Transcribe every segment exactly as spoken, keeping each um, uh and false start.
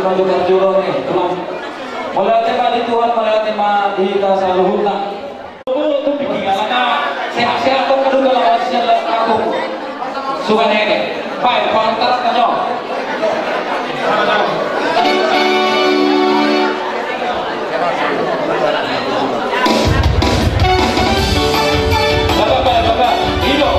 Mauliate ma di Tuhan, mauliate ma di hita saluhutna. Sehat-sehat, tong, kaduka lawan sian lawan agung. Suka nene. Baik, kalau terang kan, Nyong. Bapak, bapak, bapak. Ido.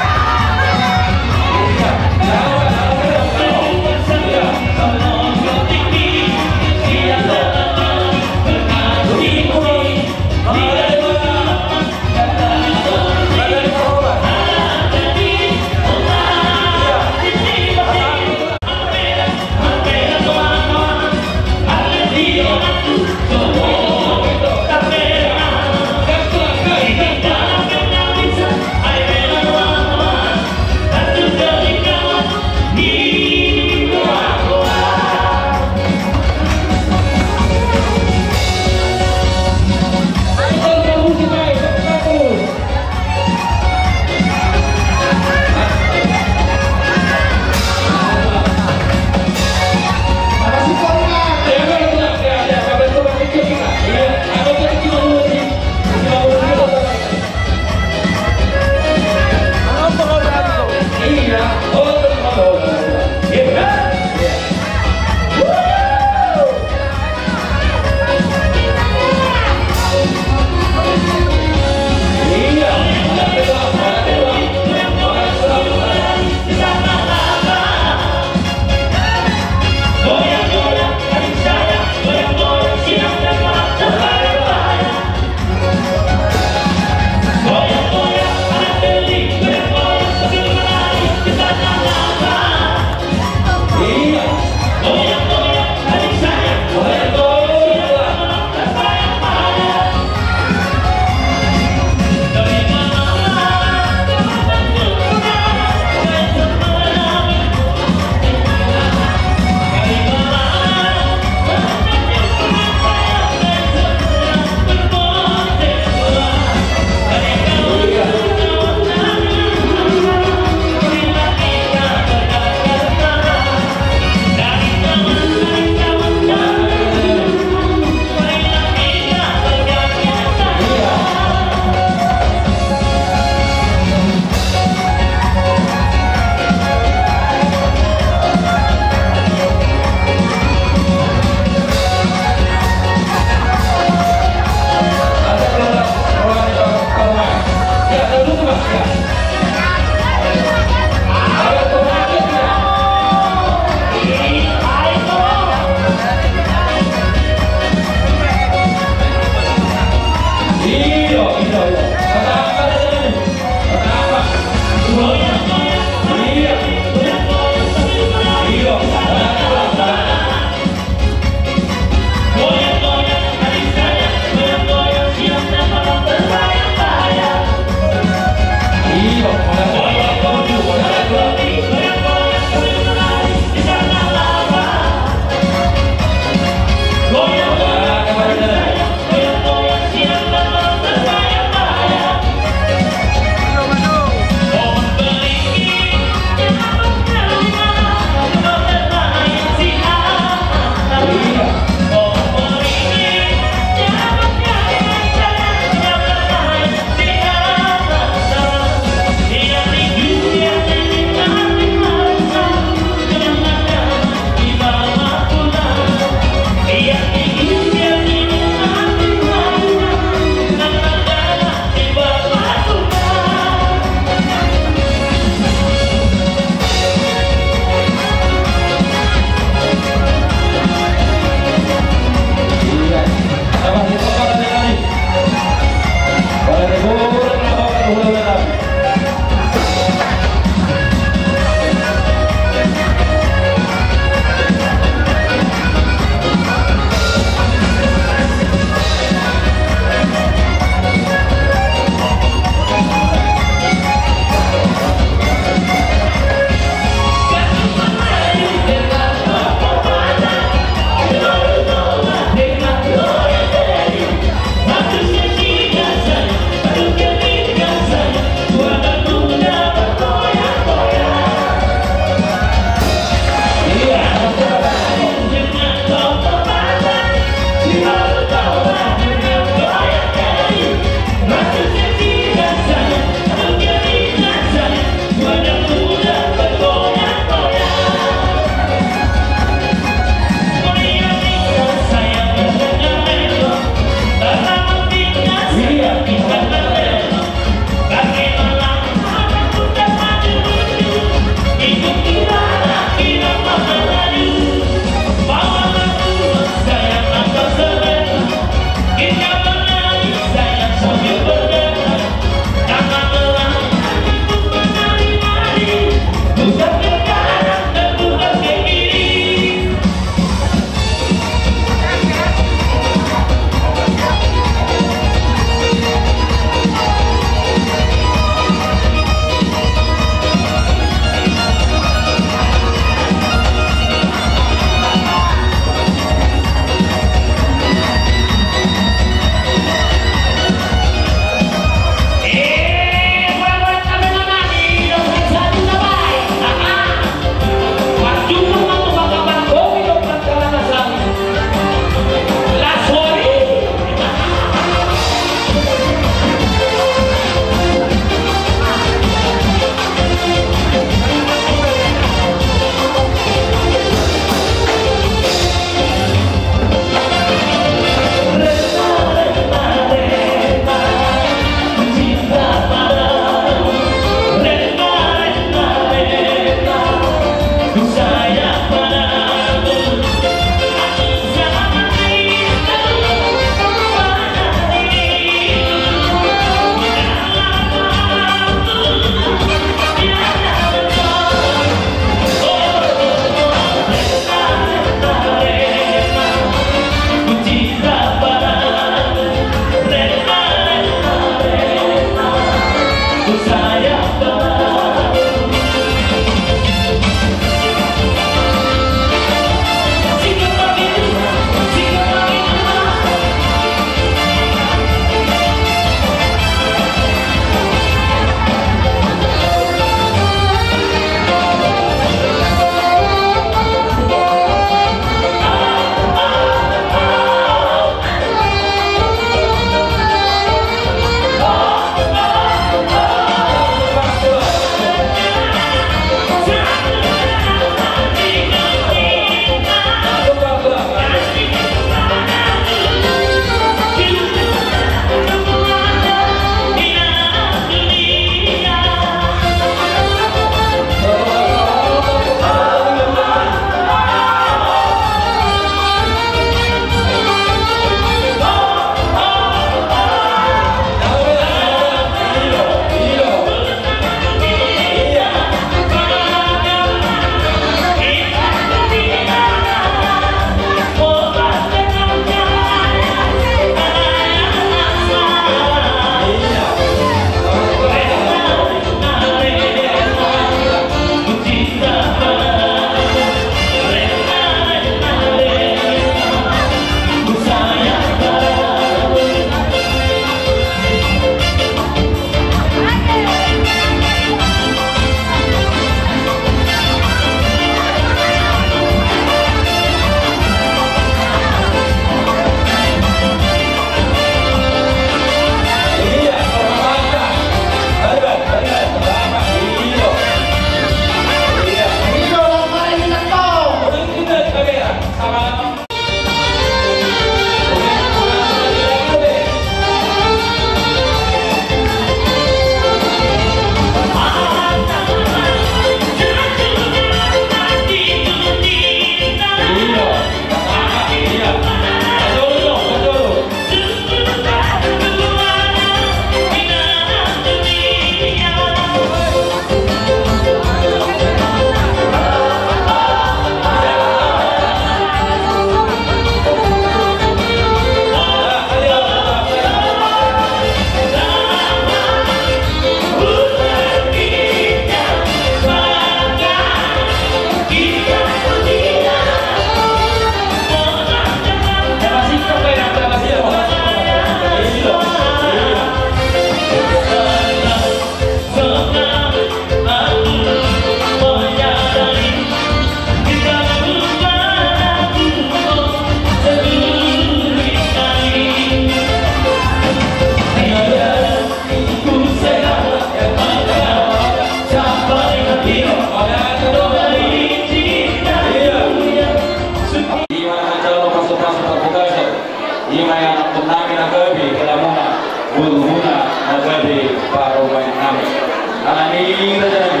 Ira jadi,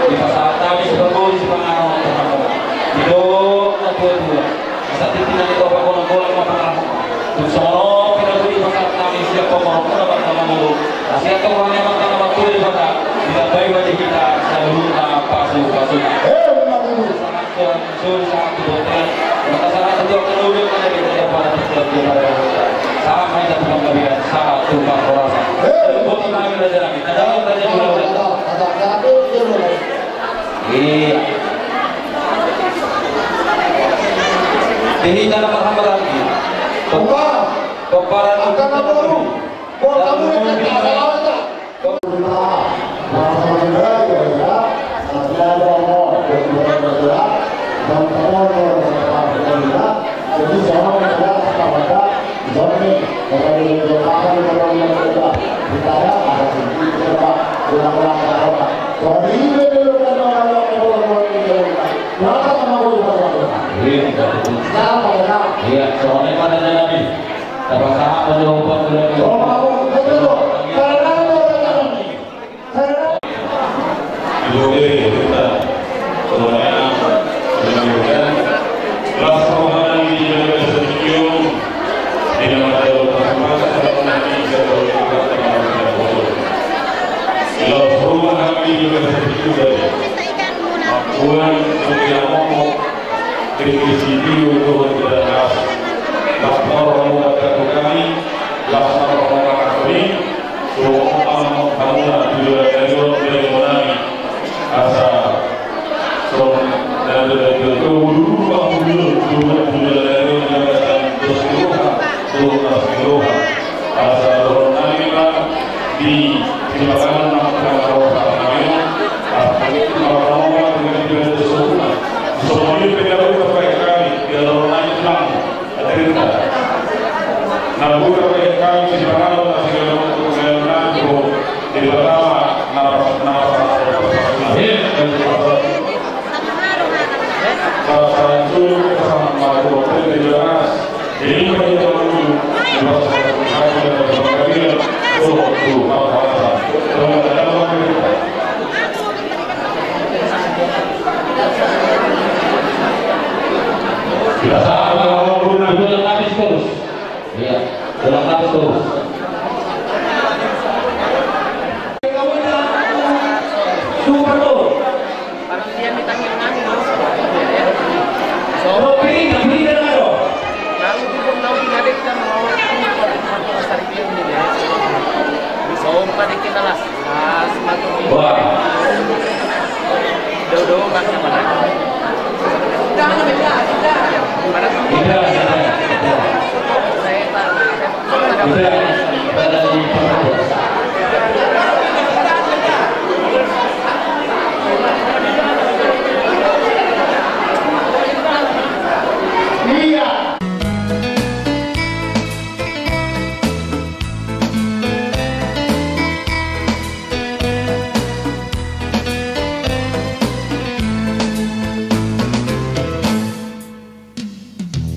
dipasahat hami siparguru sipanganon tu hamu. Didok natuatua, asa tintin na nitopak, golanggolang ma pangarahutna. Tung songon on pe na boi dipasahat hami sian pamoromuna martama ngolu. Asi antong roha ni Amanta na martua Debata, ditambai ma di hita saluhutna pasupasuna. Eh, benar itu. Sahat Tuhan, suri sahat tu bontean. Maka sahat tu Tuhan, kemudian mana kita dapat, kita dapat. Sahat ma hita tu panggabean, sahat tu parhorasan. Eh, benar. Botima hami raja nami. Tadok raja mula-mula. Iya. Di hita na marhahamaranggi. Pomparan. Pomparan. Angka na boru. Pomparan. Iya, songon i ma raja nami. Tapasahat ma jawaban. Las roha nami di bagasan tingki on, di na mandok pasu-pasu, las roha nami di bagasan tingki on. Mampuan, suti amoko, tingki sitio dohot di bagas. Las roha nami, las roha nami. Songon on ma hamuna tu joloan ni ari on, bere nami. Asa songon na nidok ni tuatua, dulu ma hamuna tu joloan ni ari on, di bagasan dos ni roha dohot las ni roha. Asa dohonon nami ma di sipanganon na marhahamaranggi on. Asa songon i ma di bagasan dos ni roha. Songon i pe na boi tapasahat hami di dohonon nami tulang. Akhirna, na boi tapasahat hami sipanganon na siganup, siganup na tu Debata ma na pas, na pas. Pas sahat tu, pas sahat ma tu, di bagas. Jadi, pada zaman dulu, di pas sahat tu, sahat tu, sahat tu, sahat tu, sahat tu, sahat tu. Kita sama-sama berdoa. Udah habis terus. Iya, udah habis terus. Super tuh. Sopo i na beri dan ado. Lalu tu pun nau dinadekkan mau. Sopo di kita las. Wah.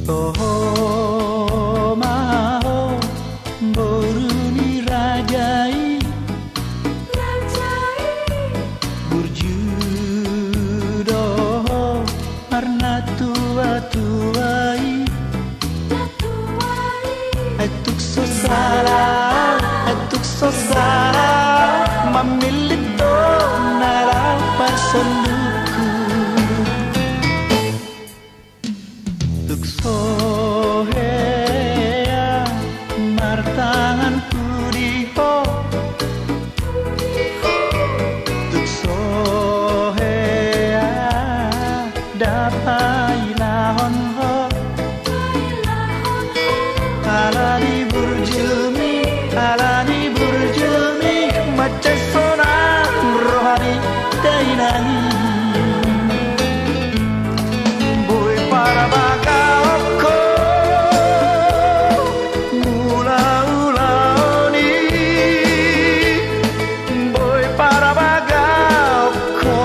Toho ma ho, boru ni raja i. Burju do ho, marnatuatua i. Ai tung so sala, ai tung so sala, mamillit ho na laho pasondukhu. Tung so hea martangan pudi ho. Tung so hea ndang pailahon ho. Ala ni burjumi, ala ni burjumi, mansai sonang roha ni dainang i. Boi parabagaon ho mula ulaon i. Boi parabagaon ho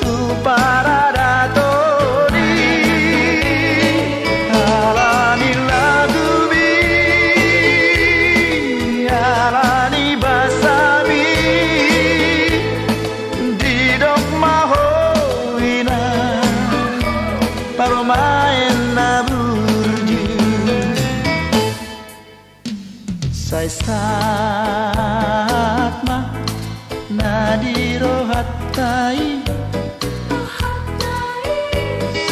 tu paradaton i. Ala ni lagumi, ala ni basami,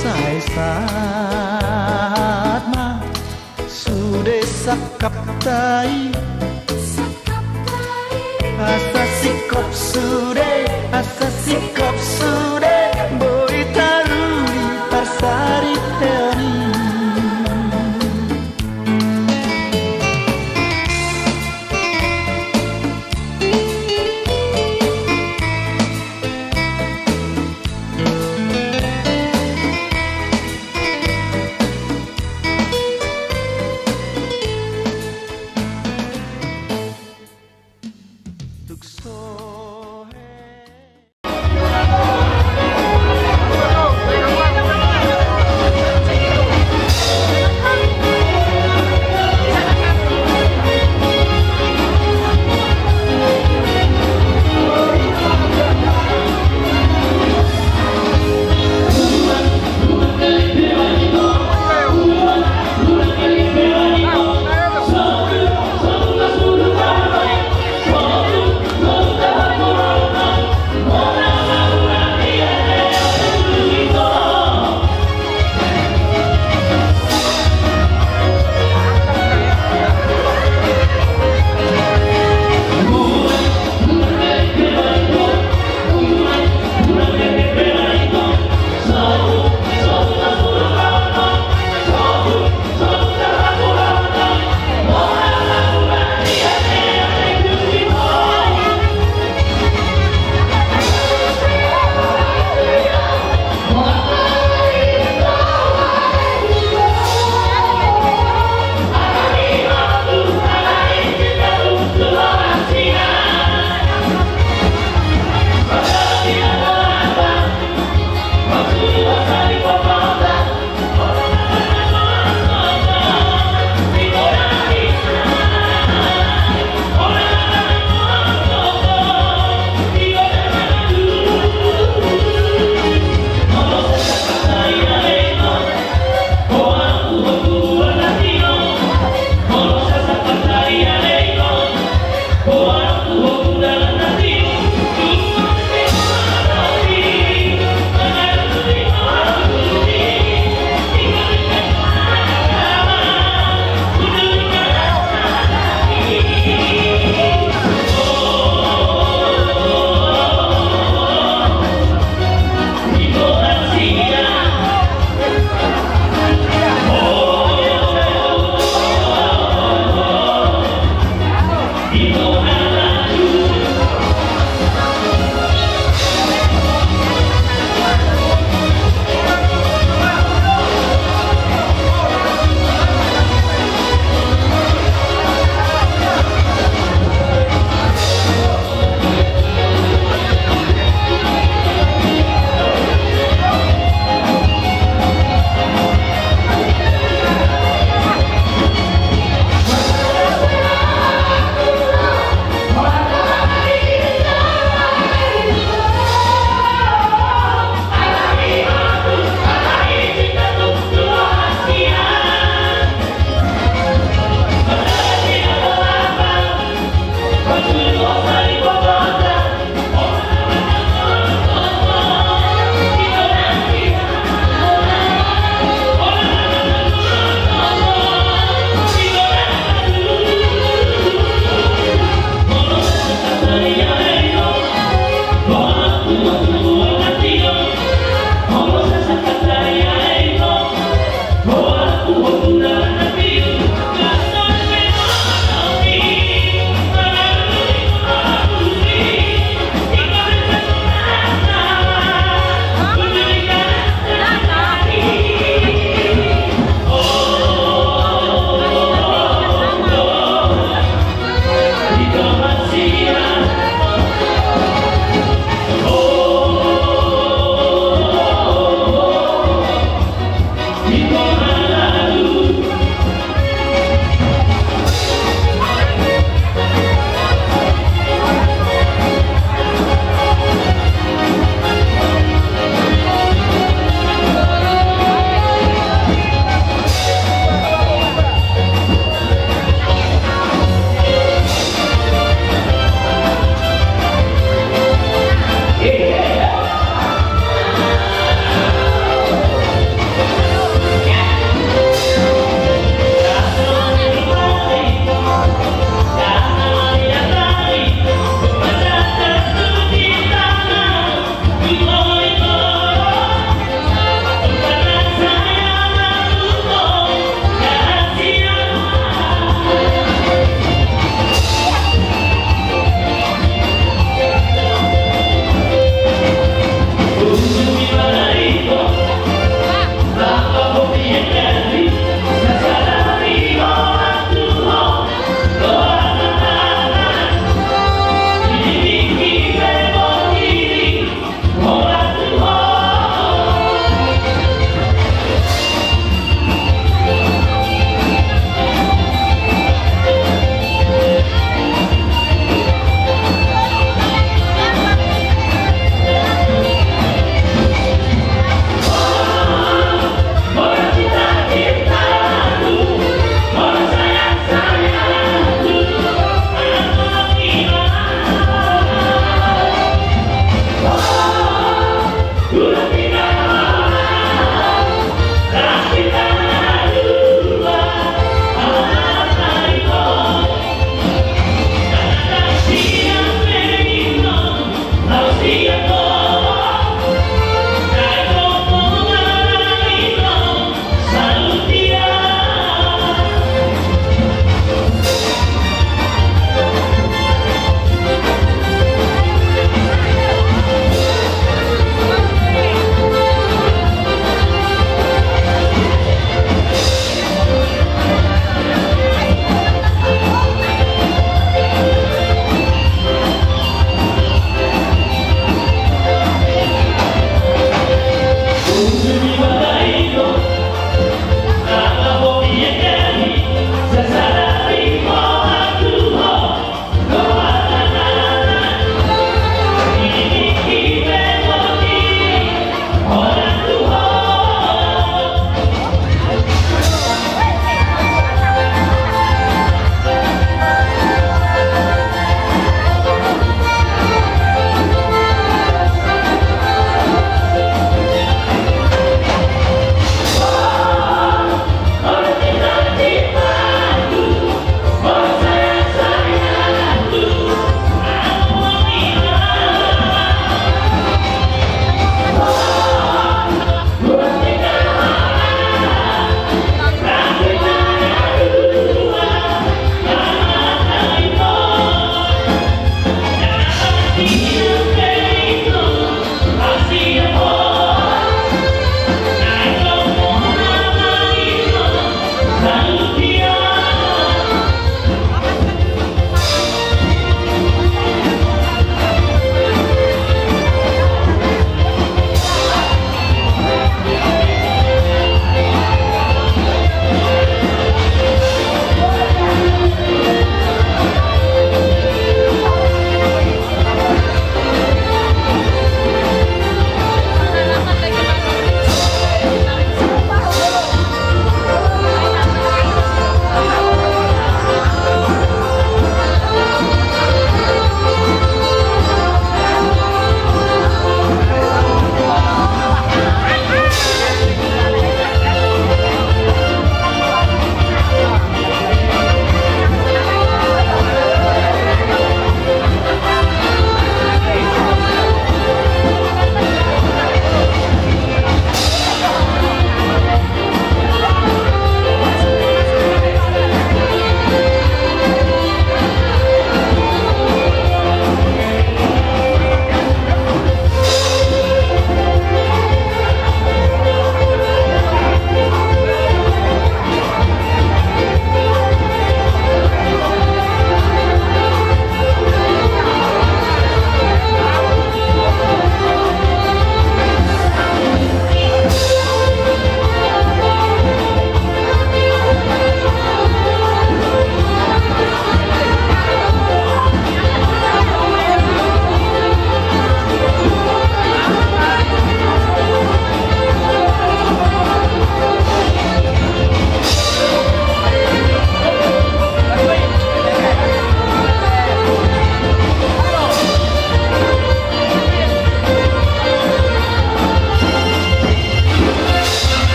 Sai sahat ma sude sangkapta i. Asa singkop sude, asa singkop sude, boi taruli parsaripeon i.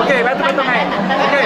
Oke, bantu, bantu main. Oke.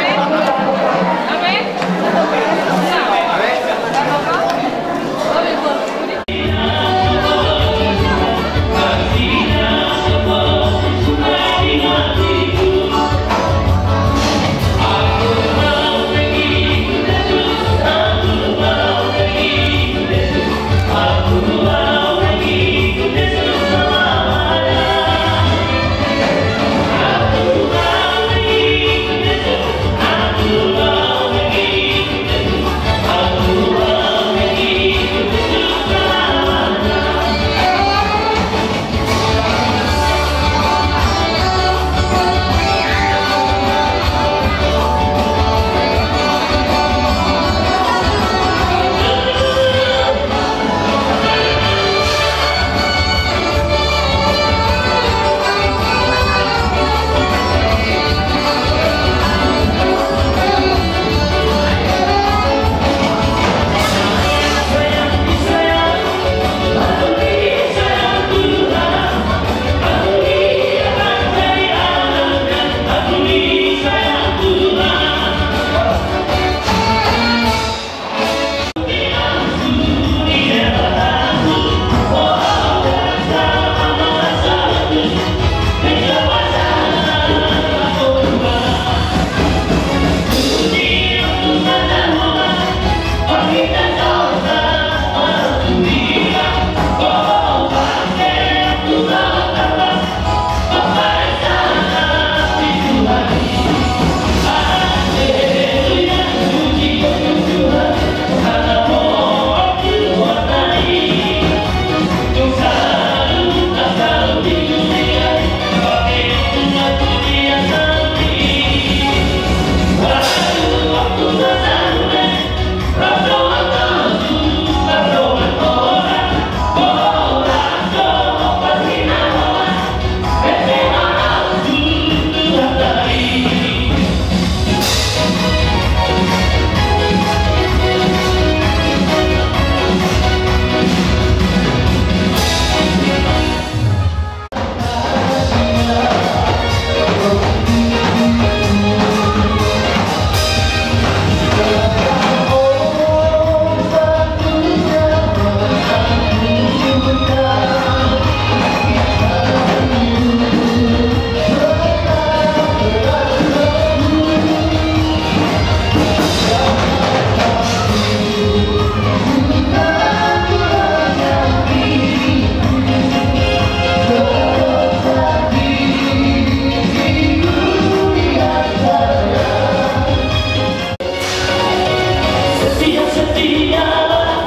Setia, setialah,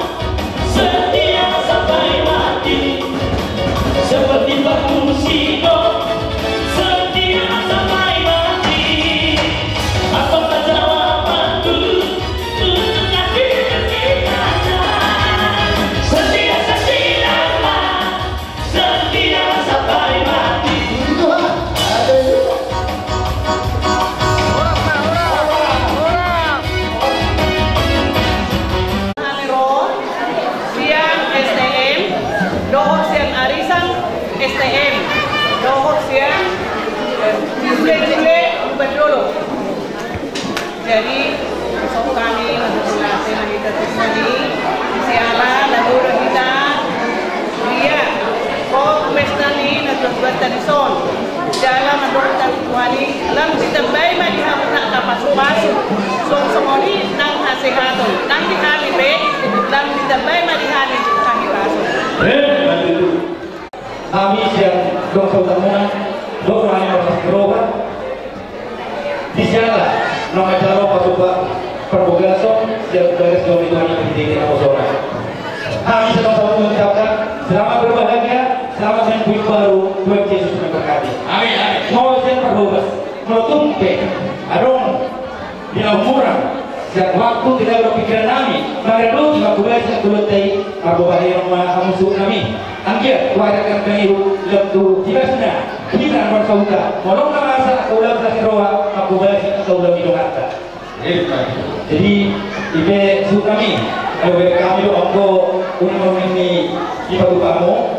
setia sampai mati. Seperti batu siko, setia sampai mati. Apa saja waktu, untuk hati kita. Setia, setialah, setia sampai mati. Puji Tuhan. Haleluya. Sian S T M, dohot sian arisan S T M, dohot sian, eh, jule-jule Lumban Dolok. Jadi, songon i ma hita tutu, siala na ro hita, ia, ho pesta ni natuatuanta dison. Jala mandok hita tu Tuhan i, lam ditambai ma di hamu angka pasupasu, songon i nang hasehaton, nang di hami pe, lam ditambai ma di hami hahipason. Hami sian dongan sahutamuna, dohot hami marlas ni roha. Di siala na manjalo patupa parbagason sian bagas ni Tuhan i di tingki na posona. Hami sian dongan sahutamuna mengucapkan selamat berbahagia, selamat menempuh hidup baru, Tuhan Yesus memberkati. Amin, amin. Molo sian parbogas, molo tung pe adong di na umurang, sian waktu, tenaga dohot pikiran nami, mangaradoti, manghobasi angka ulaonta i, marboa bahenon ma hamu suhut nami. Anggiat tu adat nang pangido, lam tu tibasna hita na marsahuta, molo na masa angka ulaon las ni roha, manghobasi angka ulaon ni donganta. Jadi, i pe suhut nami, ayo, baen hami do anggo Uli ma uli ni sipatupaonmu.